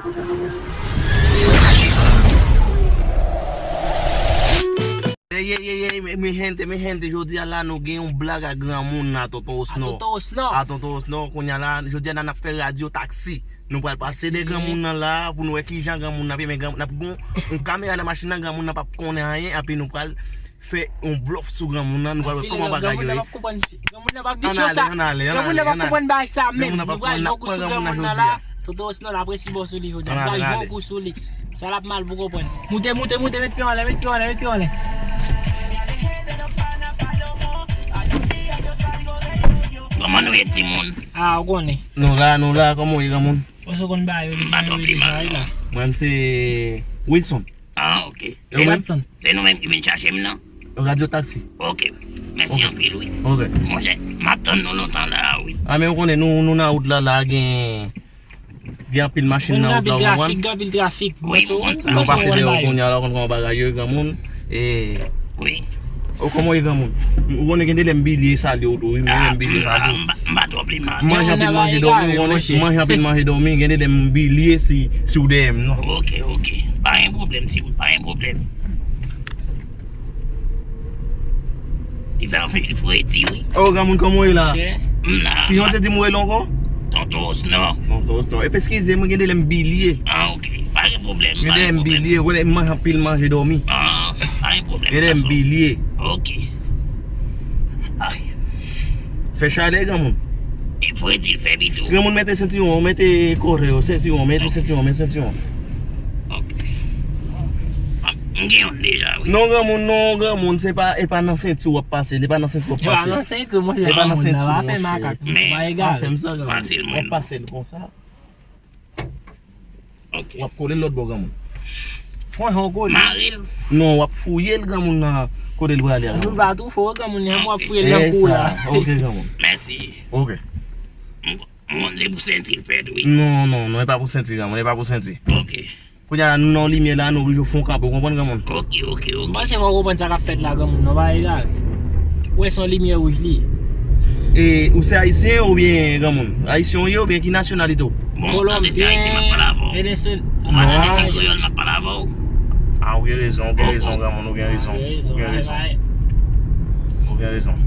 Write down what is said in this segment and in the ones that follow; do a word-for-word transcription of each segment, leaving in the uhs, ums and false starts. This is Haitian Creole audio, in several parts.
Ey, ey, ey, ey, mi, mi gente, mi gente, jodi a la nou gen yon blag ak granmoun nan, Tonton Osnò. A Tonton Osnò. A Tonton Osnò, kounye a la, jodi a la n ap fè radyo taksi. Nou pral pase de granmoun nan la pou nou wè kijan granmoun nan ap ye, men granmoun nan ap gon yon kamera nan machin nan, granmoun nan p ap konnen anyen, epi nou pral fè yon blòf sou granmoun nan, nou pral wè kòman bagay yo ye. Granmoun nan p ap gen cho sa. Granmoun nan p ap konprann bagay sa menm. Nou pral jwe yon kou sou granmoun nan la. Tonton Osnò, n ap resi bò sou li jodi a. Nou pral jwe yon kou sou li. Sa l ap mal pou konprann. Moute, moute, moute, met pye w anlè, met pye w anlè, met pye w anlè. Kòman nou ye, timoun? A, ou konnen. Nou la, nou la, kòman w ye, granmoun? Ou se konn bagay yo deja, yo deja la. Mwen, se Wilson. Ah, ok. Se Watson. Se nou menm ki vin chache m nan? Radyo taksi. Ok. Mèsi anpil, wi. Ok. Monchè, m ap tann nou lontan la a, wi. A, men ou konnen, nou, nou nan wout la, la, gen, gen anpil machin nan wout la, ou konprann? Gen anpil trafik, gen anpil trafik. Wi, m konn sa. Nou pase dèyè w kounye a la, ou konn kòman bagay yo ye, granmoun. E, wi. Ou kòman w ye, granmoun? Ou konnen gen de lè m bliye salye w tou, wi, men m bliye salye w. M pa twò bliye, man. M manje anpil manje dòmi, ou konnen, m manje anpil manje dòmi, gen de lè m bliye si, si w dèyè m, non. Ok, ok. Pa gen pwoblèm, timoun, pa gen pwoblèm. Li fè anpil fredi, wi. Oh, granmoun, kòman w ye la? M la. Kijan w te di m w rele ankò? Tonton Osnò. Tonton Osnò. Epi eskize m, gen de lè m bliye. Ah, ok. Pa gen pwoblèm. Gen de lè m bliye, ou konnen m manje anpil manje dòmi. Ah, pa gen pwoblèm. Gen de lè m bliye. Ok. Ay. Fè chalè, granmoun. E fredi l fè pito. Granmoun, mete sentiwon, mete kore yo, sentiwon, mete sentiwon, mete sentiwon. Ok. M gen youn deja, wi. Non, granmoun, non, granmoun, se pa, e pa nan senti w ap pase, e pa nan senti w ap pase. E pa nan senti, monchè. E pa nan senti, monchè. Pa fè m sa, granmoun. W ap pase l konsa. Ok. W ap kole l lòt bò, granmoun. Franchman, w kole. Mare l. Non, w ap fouye l, granmoun, nan kote l prale a. Nou pa tou fò, granmoun, w ap fouye l nan kou la. Ok, granmoun. Mèsi. Ok. M, m konn se pou senti l fèt, wi. Non, non, non, e pa pou senti, granmoun, e pa pou senti. Ok. Kounye a la, nou nan yon limyè la, nou oblije fè yon kanpe, ou konprann, granmoun? Ok, ok, ok. M panse fò w konprann sa k ap fèt la, granmoun, non, pa egare. Ou wè se yon limyè wouj li ye. E, ou se ayisyen oubyen, granmoun? Ayisyen ou ye oubyen ki nasyonalite w? Bon, ann se ayisyen m ap pale avè w. Ann se kreyòl m ap pale avè w. Ah, ou gen rezon, ou gen rezon, granmoun, ou gen rezon. Ou gen rezon. Ou gen rezon.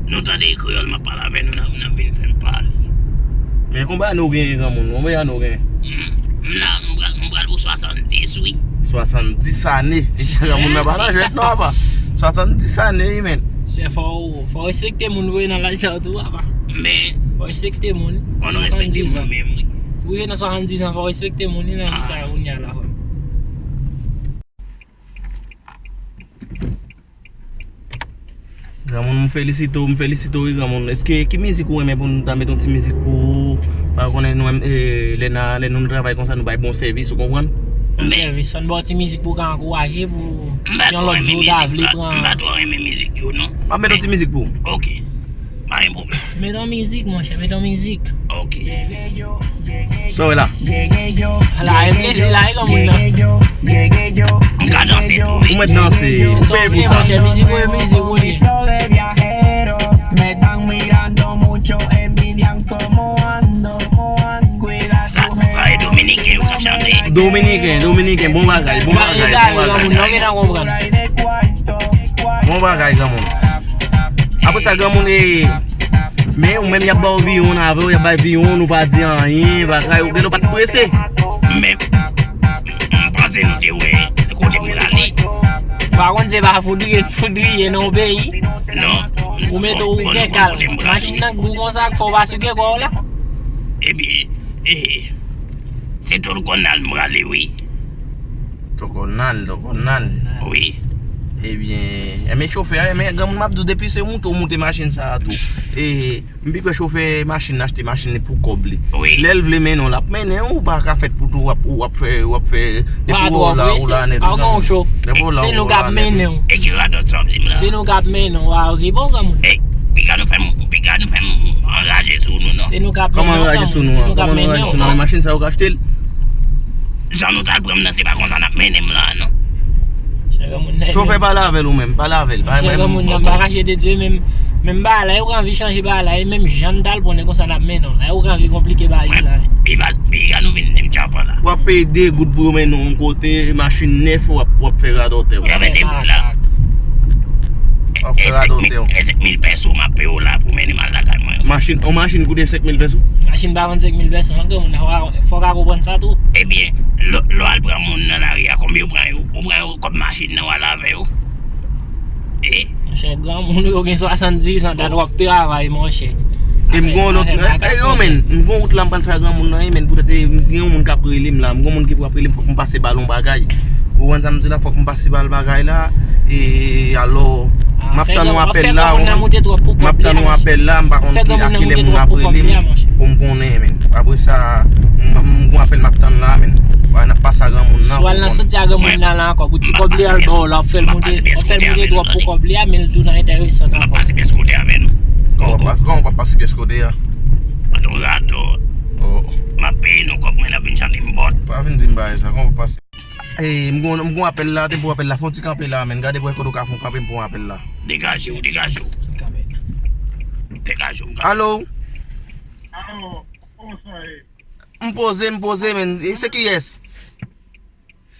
Nou tande e kreyòl m ap pale avè nou, n ap, n ap vin fè m pale. Men konbyen ane w genyen, granmoun? Konbyen ane w genyen? M, m la, m pral, m pral pou swasanndis, wi. Swasanndis ane. Granmoun nan pa nan jwèt non, apa. Swasanndis ane, wi, men. Chè, fò w, fò w respekte moun vre nan laj sa yo tou, apa. Men. Fò w respekte moun. Fò nou respekte moun menm, wi. Ou rive nan swasanndis an, fò w respekte moun, wi, nan vi sa yo kounye a la, frè m. Granmoun, m felisite w, m felisite w, wi, granmoun. Èske, ki mizik ou renmen pou nou ta met yon ti mizik pou ou? Pa konnen nou menm, e, lè n a, lè nou travay konsa, nou bay bon sèvis, ou konprann? Bon sèvis, fò n ba w ti mizik pou w ka ankouraje pou yon lòt jou w ta vle pran. M pa twò renmen mizik yo, non. M ap met yon ti mizik pou ou. Ok. Pa gen pwoblèm. Met yon mizik, monchè, met yon mizik. Ok. Sa w wè la? Ala, e plezi la, e granmoun nan. M ka danse tou, wi. Ou mèt danse, ou peye pou sa. Monchè, mizik ou e mizik ou ye. Sa, sa e dominiken yo k ap chante. Dominiken, dominiken, bon bagay, bon bagay, bon bagay, granmoun. Bon bagay, granmoun. Apre sa, granmoun, e, men ou menm, y ap ba w viwonn avè w, y ap bay viwonn, ou pa di anyen, bagay, ou genlè w pa t prese. Men, m panse nou te wè kote m prale. Pa konn se pa foudriye, foudriye nan yon peyi. Non. Ou mete w gen kal. Machin nan gou konsa, k fè w pa sou gen kò w la. Epi, e, se Tokonal m prale, wi. Tokonal, Tokonal. Wi. Ebyen, enben chofè a, enben granmoun m ap di w, depi se moute w moute machin sa a tou. E, m pi kwè chofè machin nan achte machin li pou kòb li. Wi. Lè l vle mennen w, l ap mennen w, ou pa ka fèt pou tou, w ap, w ap fè, w ap fè, depi w la, ou la nèt, granmoun. Depi w la, ou la nèt. E ki radòt sa w ap di m la? Se nou k ap mennen w, a, ok, bon, granmoun. E, piga nou fè m, piga nou fè m anraje sou nou, non. Se nou k ap mennen w, granmoun. Kòman anraje sou nou an? Kòman nou anraje sou nou an? Machin sa yo k achte l? Jan nou t al pran m nan, se pa konsa n ap mennen m la, non. Chofè, pale avè l ou menm, pale avè l, pa menm. Granmoun nan pa kache de Dye, menm, menm bagay la, yo ka anvi chanje bagay la, e menm jan n t al pran l konsa n ap mennen w la, yo ka anvi konplike bagay yo la. Pi va, pi va nou vin di m tchapan la. W ap peye de goud pou yo mennen w yon kote, machin nèf, w ap, w ap fè radòtè w. Yo mete m la. W ap fè radòtè w. E senk mil pèso m ap peye w la pou mennen m al lakay mwen. Machin, yon machin koute senk mil pèso? Machin pa vann senk mil pèso, non, granmoun nan, fò w ka konprann sa tou. Ebyen, lè, lè w al pran moun nan lari a, konbyen yo pran yo? Ou pran yo kòb machin nan, w al avè yo? E? Monchè, granmoun yo gen swasanndizan, dat w ap travay, monchè. E m gon lòt, e yo, men, m gon wout la m pral fè a granmoun nan, e, men, poutèt, e, m gen yon moun k ap rele m la, m gon moun ki pou ap rele m, fòk m pase ba l yon bagay. Ou konprann sa m di la, fòk m pase ba l bagay la, e, alò, m ap tann yon apèl la, m ap tann yon apèl la, m pa konn ki, a kilè moun ap rele m, pou m konnen, men. Apre sa, m, m gon apèl m ap tann la, men. N ap pase a granmoun nan. Si w al nan soti a granmoun nan la ankò, pou ti kòb li al ba w la, w ap fè l moute, w ap fè l moute twòp pou kòb li a, men l tou nan enteresan ankò. M ap pase pyès kote avè nou. Kòman w ap pase, kòman w ap pase pyès kote a? Yon radòt. M ap peye nou kòb mwen, n ap vin chante m bòt. Pa vin di m bagay sa, kòman w ap pase? E, m gon, m gon apèl la, te pou apèl la, fè yon ti kanpe la, men. Gade pou wè kote w ka fè yon kanpe, m pou apèl la. Degaje w, degaje w. Degaje w, degaje w. Alo? Alo, kòman sa ye? M poze, m poze, men. E se kiyès?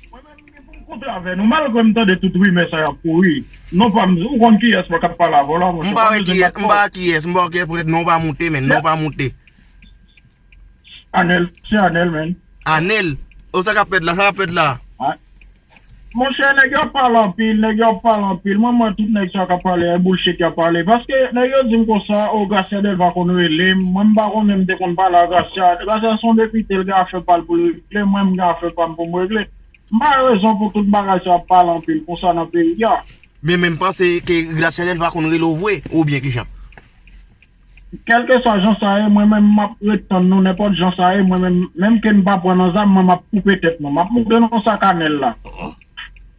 Mwen menm, m gen pou m kontre avè nou. Malgre m tande tout rimè sa y ap kouri. Non pa m, ou konn kiyès mwen k ap pale avè w la, monchè. M pa wè kiyès, m pa wè kiyès, m pa wè kiyès, poutèt non w pa moute, men, non w pa moute. Anèl, se Anèl, men. Anèl? O, sa k ap fèt la, sa k ap fèt la? Monchè, nèg yo ap pale anpil, nèg yo ap pale anpil. Mwen, mwen, tout nèg sa k ap pale, e bullshit y ap pale. Paske nèg yo di m konsa, o, Gracia Delva konn rele m. Mwen, m pa konnen, m te konn pale a Gracia. Gracia se yon depite, l gen afè pa l pou l regle, mwen, m gen afè pa m pou m regle. M pa gen rezon pou tout bagay sa ap pale anpil konsa nan peyi a. Men, men m panse ke Gracia Delva konn rele w vre, oubyen kijan? Kèlkeswa jan sa ye, mwen menm m ap ret tann nou, nenpòt jan sa ye, mwen menm, menm ke n pa pran nan zam, mwen m ap koupe tèt nou. M ap montre nou sa k Anèl la.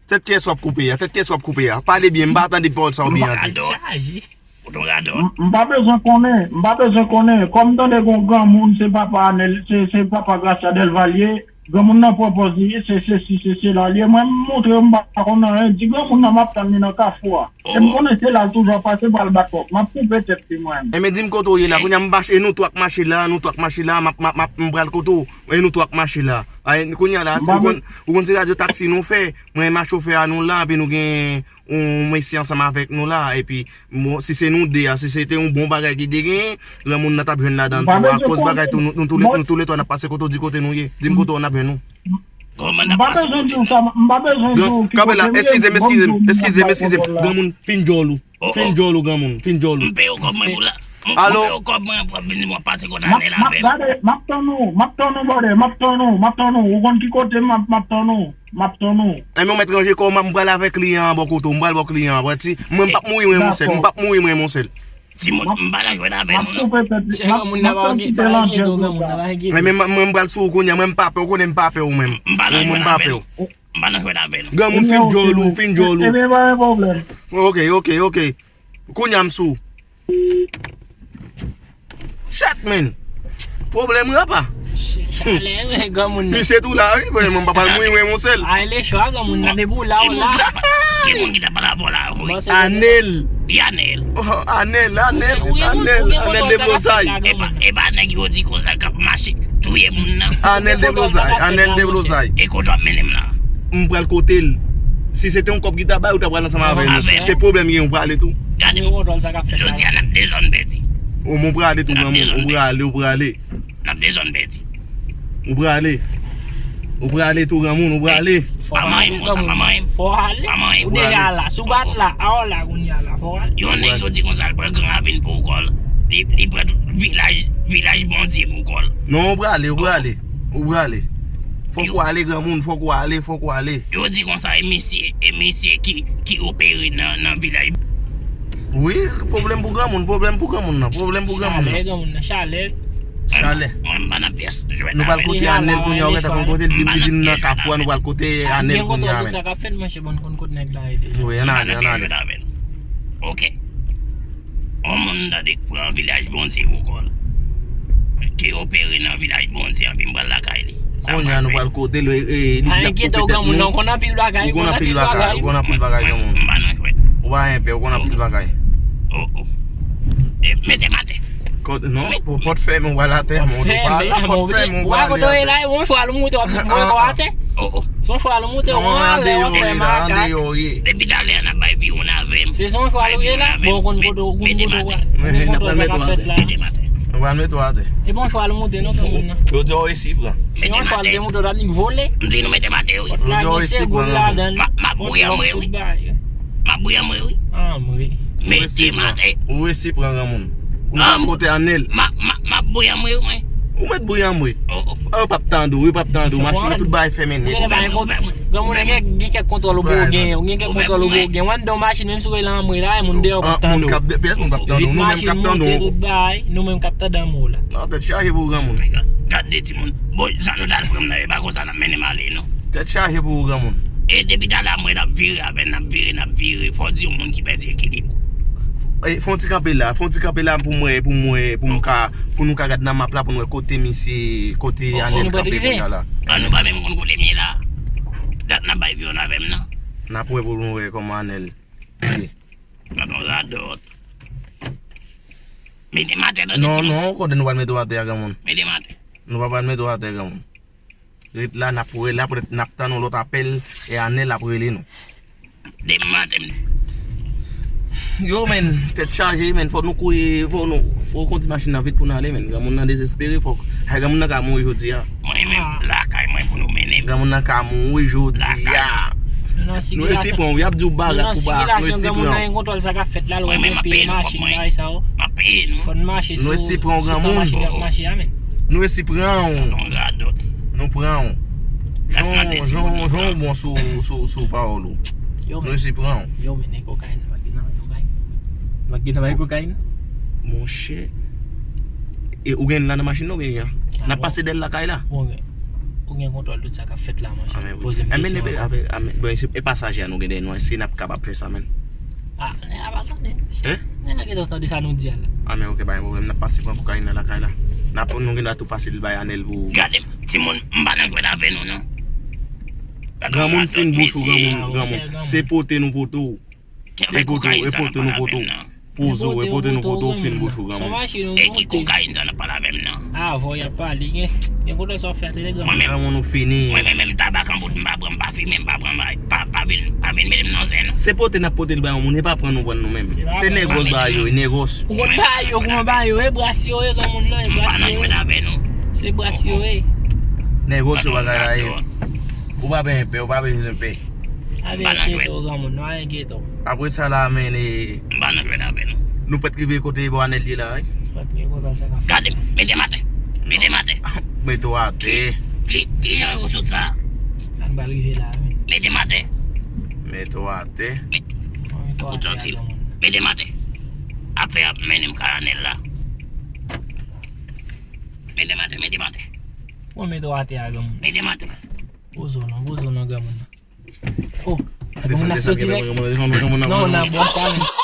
Tèt kiyès w ap koupe a? Tèt kiyès w ap koupe a? Pale byen, m pa tande pawòl sa w byen an di. Ou t on radòt. M, m pa bezwen konnen, m pa bezwen konnen. Kòm m tande gon granmoun, se papa Anèl, se, se papa Gracia Delva l ye, granmoun nan pran pòz li, se, se sesi, se sela l ye. Mwen, m montre yo, m pa konn anyen. Di granmoun nan, m ap tann li nan kafou a. E m konnen se la l toujou ap pase, m pral bat kòk. M ap koupe tèt li, mwen. Enben, di m kote w ye la. Kounye a, m mache, e nou tou ak mache la, nou tou ak mache la, m ap, m ap, m ap, m pral kote w. E nou tou ak mache la. Ay, kounye a la, ou konn, ou konn se radyo taksi nou fè. Mwen, m ak chofè a nou la, epi nou gen yon mesye ansanm avèk nou la, epi, bon, si se nou de a, si se te yon bon bagay ki te genyen, granmoun nan t ap jwenn ladan l tou, akoz bagay tou, nou, nou toule, nou toule twa n ap pase kote w di kote nou ye. Di m kote w n ap jwenn nou. M pa bezwen di w sa, m pa bezwen di w ki kote m ye, eskize m, eskize m, eskize m, eskize m, granmoun, fin djòl ou. Fin djòl ou, granmoun, fin djòl ou. M peye w kòb mwen pou la. M peye w kòb mwen pou w ap vin, w ap pase kote Anèl avè m. Gade, m ap tann ou, m ap tann ou, brother, m ap tann ou, m ap tann ou. Ou konn ki kote m, m ap, m ap tann ou. M ap tann ou. Enben, ou mèt ranje kò w, m ap, m pral avèk kliyan an bò kote w, m pral bò kliyan an, bò ti, mwen m p ap mouri mwen, mon sèl, m p ap mouri mwen, mon sèl. Timoun, m pa nan jwèt avè nou, non. Se granmoun nan pa gen, pa gen do, granmoun nan pa gen do. Men, men, mwen, mwen m pral sou ou kounye a, mwen m pa pè w, ou konnen m pa pè w menm. M pa nan jwèt avè nou. M pa nan jwèt avè nou. Granmoun, fin djòl ou, fin djòl ou. Ebyen, pa gen pwoblèm. Ok, ok, ok. Kounye a m sou. Chat, men. Pwoblèm rapa. Chalè, men granmoun nan. Misye tou la, wi. Mwen, mwen pa pral mouri, mwen, mon sèl. Ay, lechwa, granmoun nan, depi w la, w la. Ki moun ki t ap pale avè w la, wi? Anèl. Ki Anèl? Oh, Anèl, Anèl, Anèl, Anèl Deblozay. E pa, e pa nèg yo di konsa k ap mache touye moun nan. Anèl Deblozay, Anèl Deblozay. E kote w ap mennen m la? M pral kote l. Si se te yon kòb ki ta bay, ou ta pral ansanm avè nou. Se pwoblèm gen, ou prale tou. Gade, jodi a n ap de zòn pèdi. O, men ou prale tou, granmoun. Ou prale, ou prale. N ap de zòn pèdi. Ou prale. Ou prale tou, granmoun, ou prale. Pa manyen m konsa, pa manyen m. Fò w ale. Pa manyen m. Ou deja la. Si w pa t la, a w la kounye a la, fò w ale. Yon nèg yo di konsa, l pran Gran Ravin pou kò l. Li, li pran tout vilaj, vilaj Bondye pou kò l. Non, ou prale, ou prale. Ou prale. Fòk ou ale, granmoun, fòk ou ale, fòk ou ale. Yo di konsa, e misye, e misye ki, ki opere nan, nan vilaj. Wi, pwoblèm pou granmoun, pwoblèm pou granmoun nan, pwoblèm pou granmoun nan. Chalè, granmoun nan, chalè. Chalè. Mwen, m pa nan pyès jwèt avè l. Nou pral kote Anèl kounye a, ou gentan konn kote l, di m, li di m nan kafou a, nou pral kote Anèl kounye a, men. Sa k ap fèt, monchè, bon, konn kote nèg la ye deja. Wi, ann ale, ann ale. Ok. Yon moun tande k pran vilaj Bondye pou kò l. Ki opere nan vilaj Bondye an, epi m pral lakay li. Kounye a nou pral kote l, e, e, li di l ap koupe tèt nou. Ou konn anpil bagay, ou konn anpil bagay, ou konn anpil bagay, granmoun. Ou pa gen pè, ou konn anpil bagay. Oh, oh. E, mete m atè. Non, pòt fèmen, ou pral atè, mon. Ou pa la, pòt fèmen, ou pral atè. Ou a kote w ye la, e yon chwal ou moute, w ap vin voye kò atè. Oh, oh. Se yon chwal ou moute, ou anlè, w ap fè makak. Depi talè a n ap bay viwonn avè m. Se yon chwal ou ye la, bon, ou konn kote w, ou konn kote w. Mete m atè. Ou konn sa k ap fèt la. Mete m atè. Nou pral mete w atè. E bon chwal ou moute non, granmoun nan. Yo di w resi pran. Se yon chwal ou te moute, w t ap vin vole. M di nou mete m atè, wi. Yo di w resi pran, granmoun. M ap bouyi anmwe, wi. M ap bouyi anmwe, wi. Anmwe. Mete m atè. Ou resi pran, granmoun. Ou mete kote anèl. M ap bouyi anmwe, wi, mwen. Ou mete bouyi anmwe. Oh, oh. Yo p ap tande w, yo p ap tande w. Machin nan tout bagay fèmen nèt. Granmoun, gen, gen kèk kontwòl ou poko gen, gen kèk kontwòl ou poko gen. W anndan yon machin, menm si w rele anmwe la, e moun deyò p ap tande w. Pyès moun p ap tande w, nou menm k ap tande w. Tout bagay, nou menm k ap tande anmwe w la. Non, tèt chaje pou ou, granmoun. Gad de timoun. Bon, jan nou t al pran m nan, e pa konsa n ap mennen m ale, non. Tèt chaje pou ou, granmoun. E depi talè a, m wè n ap vire avè n, n ap vire, n ap vire. Fò w di yon moun ki pèdi ekilib. E, fè yon ti kanpe la, fè yon ti kanpe la pou m wè, pou m wè, pou m ka, pou nou ka gad nan map la, pou nou wè kote misye, kote Anèl kanpe kounye a la. An nou pa menm konn kote m ye la. Dat n ap bay viwonn avè m nan. N ap wè pou nou wè kòman Anèl ye. Gad yon radòt. Mete m atè, tande timoun. Non, non, kote nou pral mete w atè a, granmoun. Mete m atè. Nou pa pral mete w atè, granmoun. Ret la, n ap wè, n ap, n ap tann yon lòt apèl, e Anèl ap rele nou. Demen maten. Yo, menn, tèt chaje, menn, fò nou kouri, fò nou, fò nou kondi machin nan vit pou n ale, menn. Granmoun nan dezespere, fòk, ay, granmoun nan ka mouri jodi a. Mwen menm, lakay mwen pou nou mennen m. Granmoun nan ka mouri jodi a. Nou resi pran w, y ap di w barak ou barak, nou resi pran w. Mwen menm, m ap peye nou kòb mwen. M ap peye nou. Nou resi pran w, granmoun. Nou resi pran w. Nou pran w. Jan, jan, jan w bon sou, sou, sou pawòl ou. Nou resi pran w. Yo, men, nèg kokayin, nou pa gen nan, nou pa gen nan bay kokayin. Monchè. E ou gen la nan machin nan, ou gen an? N ap pase dèyè l lakay la. Ou gen kontwòl tout sa k ap fèt la, monchè. Poze m kesyon ankò. Bon, e pasaje a nou gen dèyè nou an, èske n ap kapab fè sa, menn? Ah, nèg la pa tande. Hein? Nèg la gentan tande sa nou di a la. Ah, men ok, pa gen pwoblèm. N ap pase pran kokayin nan lakay la. N ap, nou gen dwa tou pase l bay Anèl pou. Gade m, timoun, m pa nan jwèt avè nou, non. Granmoun, fin bouch ou, granmoun, granmoun. Se pote nou pote w. E pote w, e pote nou pote w. Poze w, e pote nou pote w, fin bouch ou, granmoun. E ki kokayin sa n ap pale avè m nan? Ah, vò y ap pale. Gen, gen kote sa w fè tande, granmoun. Granmoun, ou fini. Mwen menm, menm tabak an bout, m pa pran, m pa fimen, m pa pran, pa, pa vin, pa vin mete m nan zen, non. Se pote n ap pote l bay yon moun, e pa pran nou pran nou menm. Se nègòs ba yo, e nègòs. Ou konn ba yo, kòman ba yo, e bras yo, e granmoun nan, e bras yo. M pa nan jwèt avè nou. Se bras yo, e. Nègòs yo bagay la, e. Ou pa benyen pè, ou pa bezwen pè. Pa nan jwèt. Apre sa la, men, e. M pa nan jwèt avè nou. Nou pèt rive kote bò Anèl ye la, wi. Gade m, mete m atè. Mete m atè. Mete w atè. Ki, ki, ki jan yo sot sa? Ann pral rive la, wi. Mete m atè. Mete w atè. Mete. Fout sòti. Mete m atè. Afè ap mennen m kay Anèl la. Mete m atè, mete m atè. Bon, mete w atè a, granmoun. Mete m atè. Poze w non, poze w non, granmoun nan. Oh, granmoun nan soti nèt. Non, nan bò sa menm.